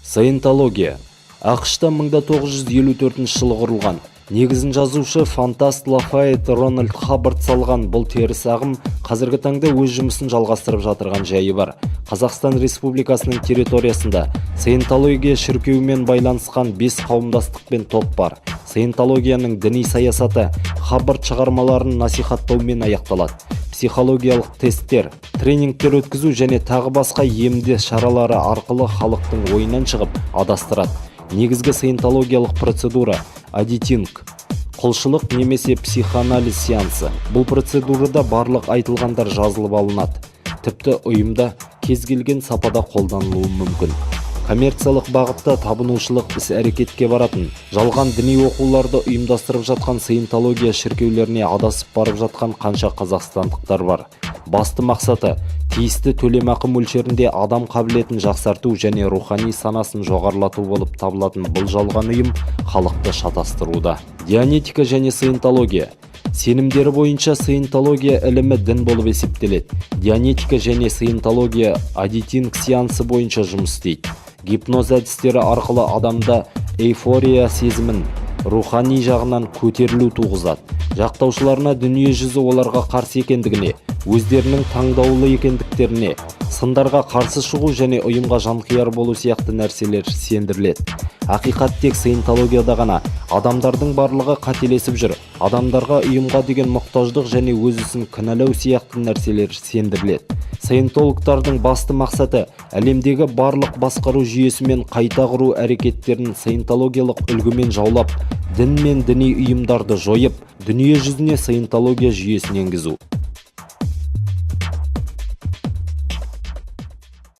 Саентология АҚШ-та 1954 жылы құрылған. Негізін жазушы, фантаст Лафайет Рональд Хаббард салған. Бұл теріс ағым қазіргі таңда өз жұмысын жалғастырып жатырған жайы бар. Қазақстан Республикасының территориясында Саентология шіркеуімен байланысқан бес қауымдастық пен топ бар. Саентологияның діни саясаты Хаббард шығармаларын насихаттаумен аяқталады. Психологиялық тесттер, тренингтер өткізу және тағы басқа емде шаралары арқылы халықтың ойынан шығып, адастырады. Негізгі саентологиялық процедура – одитинг, құлшылық немесе психоанализ сеансы. Бұл процедурада барлық айтылғандар жазылып алынады, тіпті ұйымда кез келген сапада қолданылуы мүмкін. Коммерциялық бағытта табынушылық іс-әрекетке баратын жалған діни оқуларды ұйымдастырып жатқан Саентология шіркеулеріне адасып барып жатқан қанша қазақстандықтар бар. Басты мақсаты – тиісті төлемақы мөлшерінде адам қабілетін жақсарту және рухани санасын жоғарылату болып табылатын бұл жалған ұйым халықты шатастыруда. Дианетика және саентология сенімдері бойынша саентология ілімі дін болып есептеледі. Дианетика және саентология одитинг сеансы бойынша жұмыс істейді. Гипноз әдістері арқылы адамда эйфория сезімін, рухани жағынан көтерілу туғызады. Жақтаушыларына дүние жүзі оларға қарсы екендігіне, өздерінің таңдаулы екендіктеріне, сындарға қарсы шығу және ұйымға жанқияр болу сияқты нәрселер сендіріледі. Ақиқат тек Саентологияда ғана, адамдардың барлығы қателесіп жүр, адамдарға ұйымға деген мұқтаждық және өз ісін кінәлау сияқты нәрселер сендіріледі. Саентологтардың басты мақсаты – әлемдегі барлық басқару жүйесі мен қайта құру әрекеттерін саентологиялық үлгімен жаулап, дін мен діни ұйымдарды жойып, дүние жүзіне саентология жүйесін енгізу.